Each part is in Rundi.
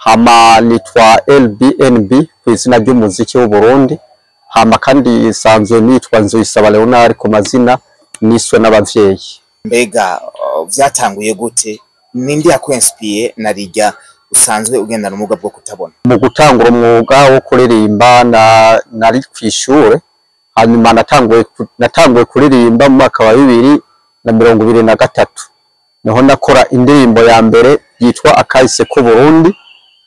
Hama nitwa LBNB ku izina ry'umuziki w'u Burundi. Hama kandi nsanzwe nitwa Nzoyisaba Leonard ku mazina niswe n'abavyeyi. Mbega vyatanguye gute? Ninde yakwenspiye na rirya usanzwe ugendana ubumuga bwo kutabona? Mu gutangura umwuga wo kuririmba nari kw'ishure, hanyuma natanguye kuririmba mu mwaka wa 2023, niho nakora indirimbo ya mbere yitwa Akahise k'u Burundi,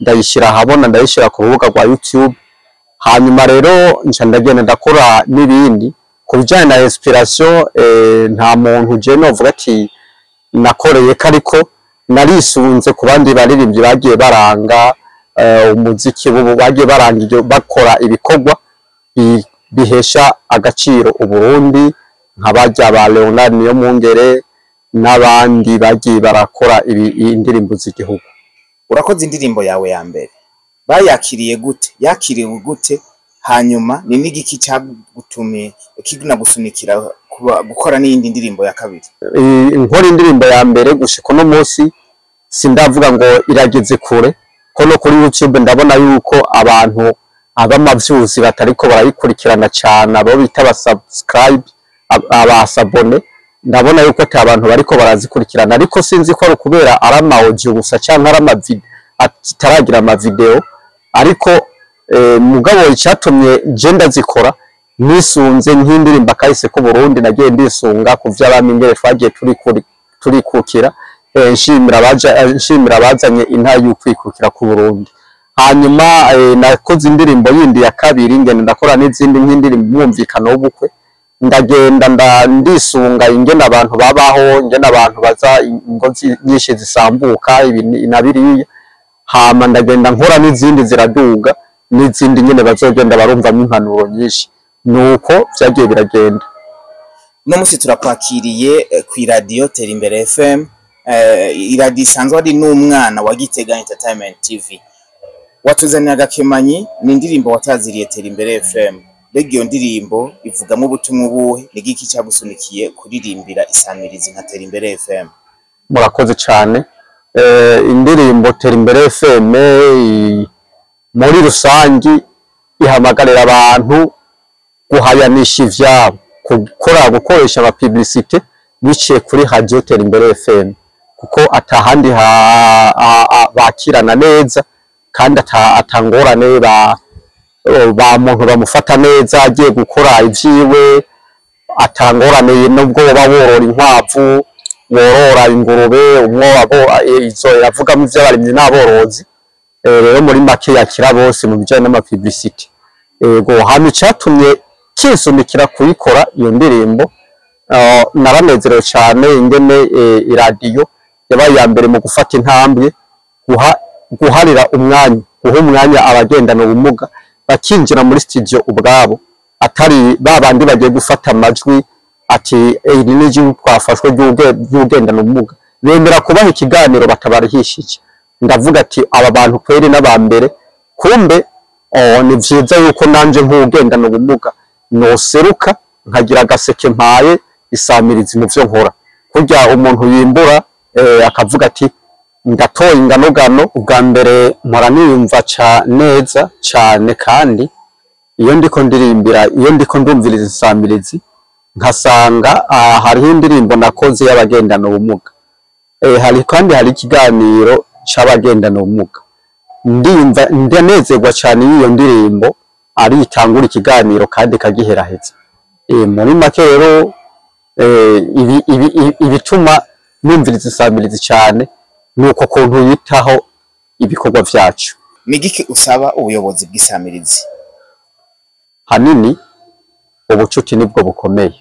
ndayishira ahabona, ndayishira ku rubuga rwa YouTube. Hanyuma rero nca ndagenda ndakora n'ibindi. Ku bijanye na inspiration, nta muntu je novuga ati nakoreyeko, ariko narisunze ku bandi baririmbyi bagiye baranga umuziki bubu, bagiye baranga iryo, bakora ibikorwa bihesha agaciro Uburundi, nka barya ba Leonard Niyomwungere n'abandi bagiye barakora indirimbo z'igihugu. Urakoze. Indirimbo yawe ya mbere bayakiriye gute? Yakiriwe gute? Hanyuma ni n'igiki cyagutumye kinagusunikira gukora n'iyindi ndirimbo ya kabiri? Nkora indirimbo ya mbere gushika uno munsi sindavuga ngo irageze kure, ko no kuri YouTube ndabona yuko abantu abamavyuzi batariko barayikurikirana cane, abo bita aba subscribe, aba s'abonner, ndabona yuko ata abantu bariko barazikurikirana, ariko sinzi ko ari ukubera ari ama audio gusa canke ari ama ataragira ama video. Ariko mugabo icatumye je ndazikora, nisunze nk'indirimbo Akahise k'u Burundi, nagiye ndisunga ku vy'abami ingene twagiye turikukira, nshimira abazanye intara y'ukwikukira ku Burundi. Hanyuma nakoze indirimbo yindi ya kabiri, ngenda ndakora n'izindi nk'indirimbo umwumvikano w'ubukwe, ndagenda ndisunga ingene abantu babaho, ingene abantu baza ingo nyinshi zisambuka, ibi na biriya. Hama ndagenda nkora n'izindi ziraduga, n'izindi nyene bazogenda barumvamwo impanuro nyinshi. Nuko vyagiye biragenda. Uno munsi turakwakiriye kw'iradiyo Tera Imbere FM, iradiyo isanzwe ari n'umwana wa Gitega Entertainment TV. Watuzaniye Agakemanyi, ni indirimbo wataziriye Tera Imbere FM. Mbega iyo ndirimbo ivugamo ubutumwa ubuhe? Ni igiki cyagusunikiye kuririmbira isamirizi nka Tera Imbere FM? Murakoze cane. Indirimbo Tera Imbere FM muri rusangi ihamagarira abantu guhayanisha ivyabo, gukora, gukoresha ama publicité biciye kuri radio Tera Imbere FM, kuko atahandi bakirana neza kandi atangorane ba muntu bamufata neza agiye gukora ivyiwe, atangorane nubwo woba worora inkwavu, worora ingurube, umwo izo yavugamo ivy'abarimyi n'aborozi. Rero muri make yakira bose mu bijanye n'ama publicité. Ego, hama icatumye kinsunikira kuyikora iyo ndirimbo, naranezerewe cane ingene iradiyo yabaye iya mbere mu gufata intambwe guharira umwanya, guha umwanya abagendana ubumuga bakinjira muri studio ubwabo, atari ba bandi bagiye gufata amajwi ati iri ni ijwi twafashwe ry'ugendana ubumuga. Bemera kubaha ikiganiro batabarihishije. Ndavuga ati aba bantu kweri n'abambere, kumbe oh, ni vyiza yuko nanje nk'ugendana ubumuga noseruka nkagira agaseke mpaye isamirizi mu vyo nkora, kurya umuntu yimbura akavuga ati ndatoye ingano gano. Ubwa mbere mpora niyumva neza cane, kandi iyo ndiko ndirimbira, iyo ndiko ndumviriza isamirizi nkasanga hariho indirimbo nakoze y'abagendana ubumuga, hari kandi hari ikiganiro c'abagendana ubumuga, ndiyumva ndanezerwa cane iyo ndirimbo ari itangura ikiganiro kandi ikagiheraheza. Muri make rero ibituma numviriza isamirizi cane nuko kuntu yitaho ibikorwa vyacu. Ni igiki usaba ubuyobozi bw'isamirizi? Hanini ubucuti nibwo bukomeye,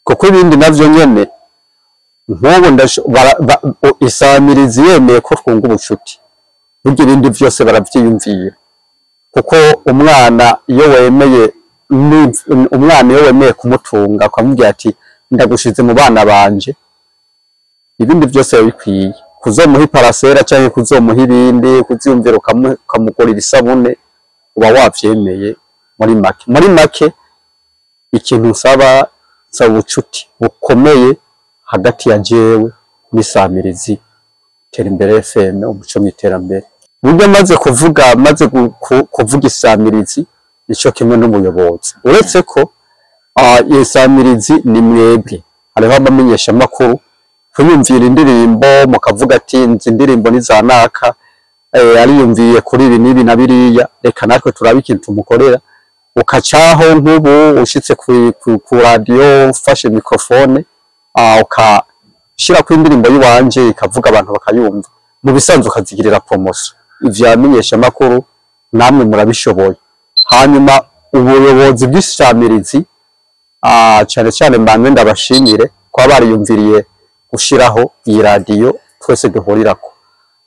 kuko ibindi navyo nyene nk'ubu isamirizi yemeye ko twunga ubucuti, burya ibindi vyose baravyiyumvira, kuko umwana iyo wemeye kumutunga ukamubwira ati ndagushize mu bana banje, ibindi vyose biba bikwiye. Kuzomuha iparasera canke kuzomuha ibindi, kuziyumvira ukamugurira isabune, uba wavyemeye. Muri make ikintu nsaba ubucuti bukomeye hagati ya jewe n'isamirizi Tera Imbere FM, umuco mw'iterambere. Burya maze kuvuga, maze kuvuga isamirizi nico kimwe n'umuyobozi, uretse ko isamirizi ni mwebwe. Hariho abamenyeshamakuru kuyumvira indirimbo mukavuga ati nzi indirimbo ni za naka, ariyumviye kuri ibi n'ibi na biriya, reka natwe turabe ikintu tumukorera. Ukacaho nk'ubu ushitse ku radiyo ufashe mikrofone, ukashirako indirimbo yiwanje ikavuga abantu bakayumva, mu bisanzwe ukazigirira promotion. Ivyo abamenyeshamakuru namwe murabishoboye. Hanyuma ubuyobozi bw'isamirizi, cane cane mbanze ndabashimire kuba bariyumviriye gushiraho iyi radiyo twese duhurirako.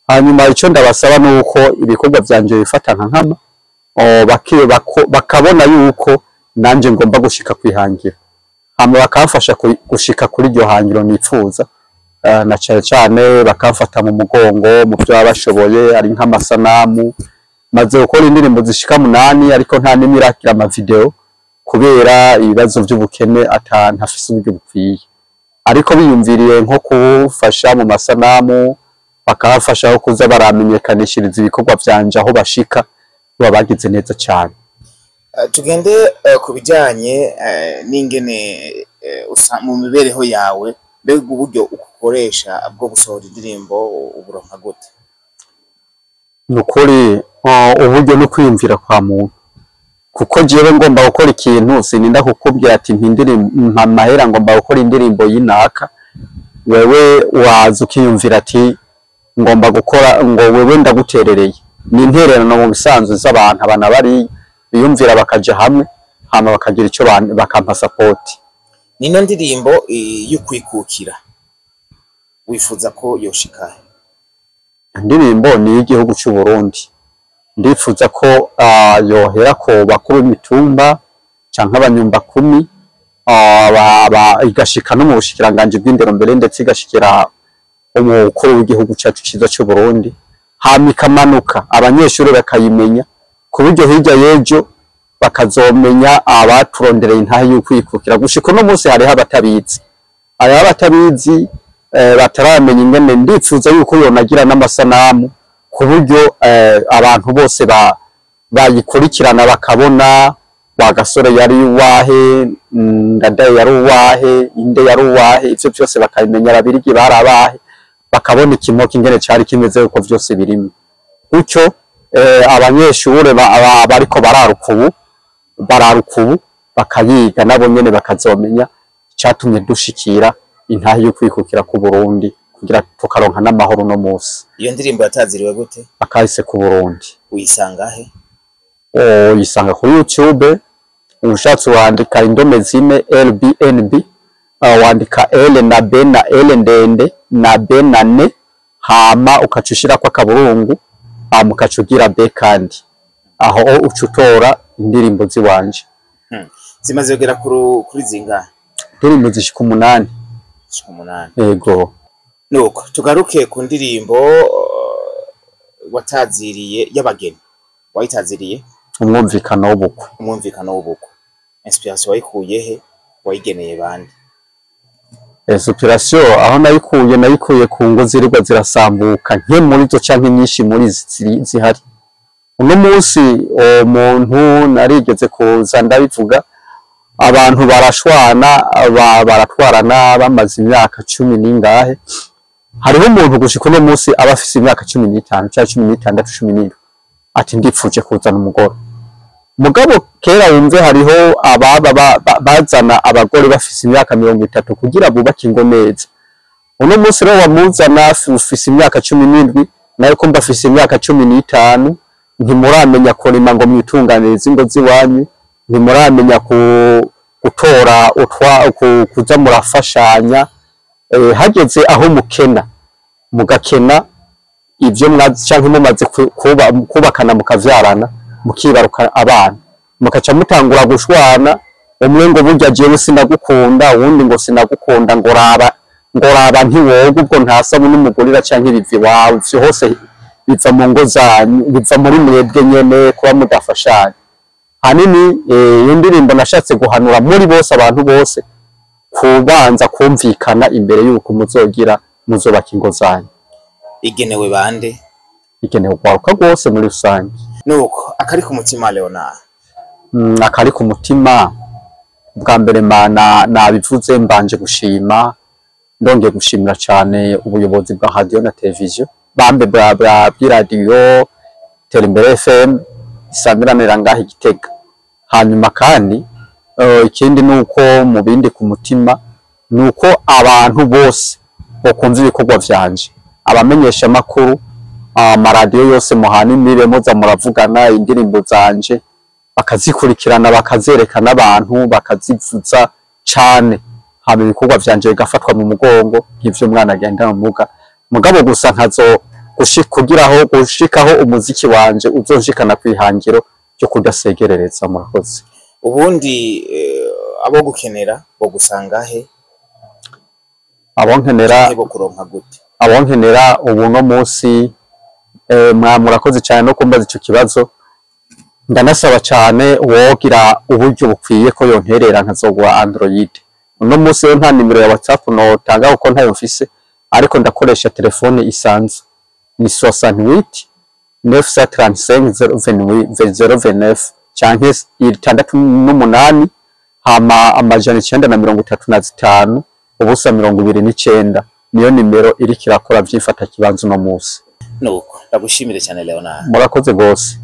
Hanyuma ico ndabasaba nuko ibikorwa vyanje bifata nka nkama, bakabona yuko nanje ngomba gushika kwihangira, hama bakamfasha gushika kuri iryo hangiro nipfuza, na cane cane bakamfata mu mugongo mu vyo baba bashoboye, ari nk'amasanamu. Maze gukora indirimbo zishika 8, ariko nta n'imwe irakira amavideo kubera ibibazo vy'ubukene, ata ntafise uburyo bukwiye. Ariko biyumviriye nko kufasha mu masanamu, bakabafasha aho kuza baramenyekanishiriza ibikorwa vyanje aho bashika, baba bagize neza cane. Tugende ku bijanye n'ingene mu mibereho yawe, mbega uburyo ukoresha bwo gusohora indirimbo uburonka gute? Nukuri uburyo no kwiyumvira kwa muntu, kuko jewe ngomba gukora ikintu sininda kukubwira ati mpa amahera ngomba gukora indirimbo y'inaka. Wewe waza ukiyumvira ati ngomba gukora, ngo wewe ndaguterereye. Ni intererano mu bisanzwe z'abantu, abana bari biyumvira bakaja hamwe, hama bakagira ico bakampa support. Nino ndirimbo y'ukwikukira wifuza ko yoshika? Indirimbo ni y'igihugu c'u Burundi. Ndifuza ko yohera ko bakuru b'imitumba canke abanyumba kumi, igashika no mu bushikiranganji bw'indero mbere, ndetse igashikira umukuru w'igihugu cacu ciza c'u Burundi, hama ikamanuka abanyeshuri bakayimenya, ku buryo hirya y'ejo bakazomenya abaturondereye intahe y'ukwikukira. Gushika uno munsi hariho abatabizi, hariho abatabizi bataramenya ingene. Ndifuza yuko yonagira n'amasanamu ku buryo abantu bose bayikurikirana bakabona wa gasore yari uwahe, Ndadaye yari uwahe, inde yari uwahe, ivyo vyose bakabimenya, ababirigi bari abahe, bakabona ikimoka ingene cari kimeze, uko vyose birimo. Gutyo abanyeshure bariko bararuka ubu bakayiga, nabo nyene bakazomenya icatumye dushikira intahe y'ukwikukira ku Burundi, kugira tukaronka n'amahoro uno munsi. Iyo ndirimbo yataziriwe gute? Akahise ku Burundi. Uyisanga he? Uyisanga kuri YouTube, ushatse wandika indome zine LBNB, wandika L na B na L ndende na B na N, hama ukaca ushirako akaburungu, hama ukaca ugira B kandi. Aho uca utora indirimbo ziwanje. Zimaze kugera kuri zingahe? Indirimbo zishika 8. Zishika 8. Yego. Nuko tugaruke ku ndirimbo wataziriye y'abageni. Wayitaziriye umwumvikano w'ubukwe. Umwumvikano w'ubukwe. Inspiration wayikuye he? Wayigeneye bande? Inspiration aho nayikuye ku ngo zirirwa zirasambuka, nke muri zo canke nyinshi muri zihari. Uno munsi umuntu narigeze kuza ndabivuga, abantu barashwana, baratwarana bamaze imyaka 10 n'ingahe. Hariho umuntu gushika uno munsi aba afise imyaka 15 canke 16, 17, ati ndipfuje kuzana umugore. Mugabo kera wumve hariho ababa bazana abagore bafise imyaka 30 kugira bubake ingo neza. Uno munsi rero wamuzana ufise imyaka 17, nawe ko mbafise imyaka 15, ntimuramenya kurima ngo mwitunganirize ingo ziwanyu, ntimuramenya gutora utwa kuza murafashanya. Hageze aho mukena, mugakena ivyo mwazi canke mumaze kubakana mukavyarana, mukibaruka abana, mukaca mutangura gushwana, umwe ngo burya jewe sinagukunda, uwundi ngo sinagukunda, ngo raba ntiwoga, ubwo nta sabuni umugurira canke ibivi wawe, ivyo hose biva mu ngo zanyu, biva muri mwebwe nyene kuba mudafashanya. Hanini iyo ndirimbo nashatse guhanura muri bose, abantu bose kubanza kumvikana imbere yuko muzogira muzobaka ingo zanyu. Igenewe bande? Igenewe urwaruka rwose muri rusange. Nuko akari ku mutima, Leonard? Akari ku mutima, bwa mbere mana nabivuze, mbanje gushima, ndongeye gushimira cyane ubuyobozi bwa radio na televiziyo, bambe bwa bwa bw'iradiyo Terimbere FM isamiranira ngaho i Gitega. Hanyuma kandi ikindi nuko mu bindi ku mutima nuko abantu bose bokumva ibikorwa vyanje, abamenyesha makuru, amaradiyo yose muhana imbibe, muza muravugana indirimbo zanje, bakazikurikirana, bakazerekana abantu, bakazivuza cane, hama ibikorwa vyanje bigafatwa mu mugongo nk'ivyo umwana agenda mu mugabo gusa nkazo kugiraho gushikaho umuziki wanje uzonshikana kwihangiro ryo kudasegerereza. Murakoze. Ubundi abo gukenera bo gusanga he? Abonkenera bo kuronka gute? Abonkenera ubu no munsi, murakoze cyane no kumbaza ico kibazo. Ndanasaba cyane uwogira uburyo bukwiye ko yonterera nkazogura Android. Uno munsi rero nta nimero ya WhatsApp notanga kuko ntayo mfise, ariko ndakoresha telefone isanzwe, ni 68 935 029 canke 68 hama 935 0 29, niyo nimero iriko irakora vyifata kibanza uno munsi. Nuko ndagushimire cyane, Leonard. Murakoze gose.